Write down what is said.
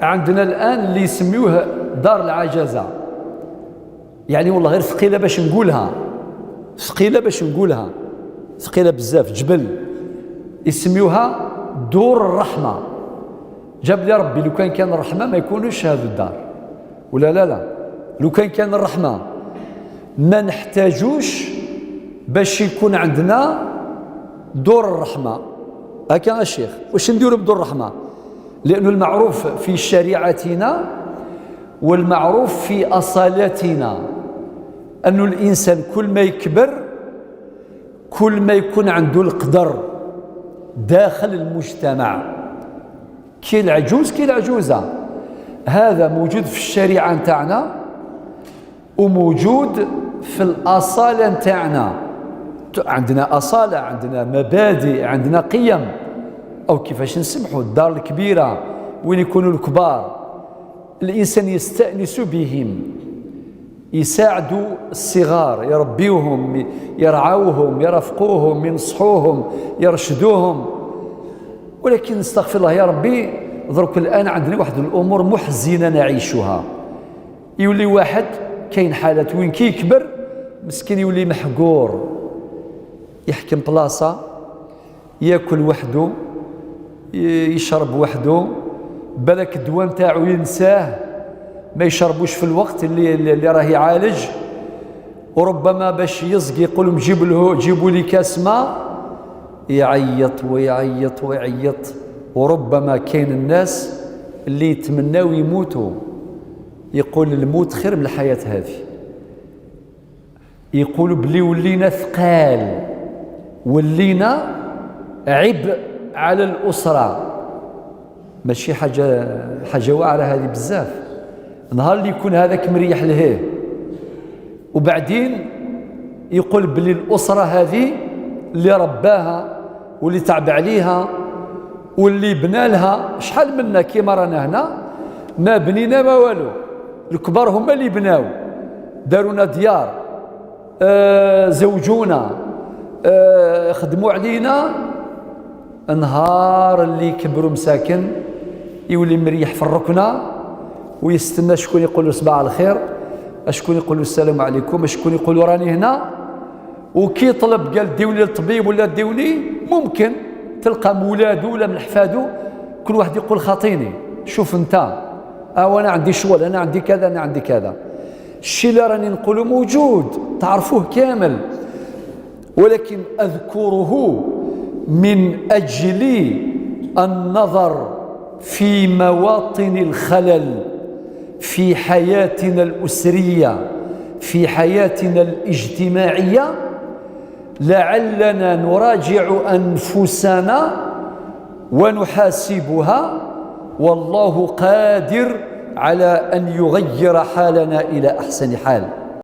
عندنا الآن اللي يسميوه دار العجزة، يعني والله غير ثقيلة باش نقولها، ثقيلة باش نقولها، ثقيلة بزاف، جبل، يسميوها دور الرحمة. جاب لي ربي لو كان كان الرحمة ما يكونوش هذا الدار، ولا لا لا، لو كان كان الرحمة ما نحتاجوش باش يكون عندنا دور الرحمة. هكا الشيخ، واش نديروا بدور الرحمة؟ لأنه المعروف في شريعتنا والمعروف في أصالتنا أنه الإنسان كل ما يكبر كل ما يكون عنده القدر داخل المجتمع، كي العجوز كي العجوزة. هذا موجود في الشريعة نتاعنا وموجود في الأصالة نتاعنا. عندنا أصالة، عندنا مبادئ، عندنا قيم. أو كيفاش نسمحوا الدار الكبيرة وين يكونوا الكبار، الإنسان يستأنس بهم، يساعدوا الصغار، يربيوهم، يرعوهم، يرافقوهم، ينصحوهم، يرشدوهم. ولكن استغفر الله يا ربي، درك الآن عندنا واحد الأمور محزنة نعيشها. يولي واحد كاين حالات وين كي يكبر مسكين يولي محقور، يحكم بلاصة، ياكل وحده، يشرب وحده، بالك الدواء نتاعو ينساه، ما يشربوش في الوقت اللي راه يعالج. وربما باش يزقي يقول لهم جيبوا لي كاس ماء، يعيط ويعيط ويعيط. وربما كاين الناس اللي يتمناو يموتوا، يقول الموت خير من الحياة هذه. يقولوا بلي ولينا ثقال، ولينا عبء على الأسرة. ماشي حاجة واعرة هذه بزاف. نهار اللي يكون هذاك مريح لهيه، وبعدين يقول بلي الأسرة هذه اللي رباها واللي تعب عليها واللي بنى لها، شحال منا كيما رانا هنا ما بنينا ما والو، الكبار هما اللي بناو، دارونا ديار، زوجونا، خدموا علينا. نهار اللي كبروا مساكن يولي مريح في الركنة ويستنى شكون يقول له صباح الخير، شكون يقول له السلام عليكم، شكون يقول له راني هنا. وكي طلب قال ديوني للطبيب ولا ديوني، ممكن تلقى مولادو ولا من حفادو كل واحد يقول خاطيني، شوف انت، وانا عندي شغل، انا عندي كذا، انا عندي كذا. الشيء اللي راني نقوله موجود، تعرفوه كامل، ولكن اذكره من اجل النظر في مواطن الخلل في حياتنا الأسرية، في حياتنا الاجتماعية، لعلنا نراجع أنفسنا ونحاسبها، والله قادر على أن يغير حالنا إلى أحسن حال.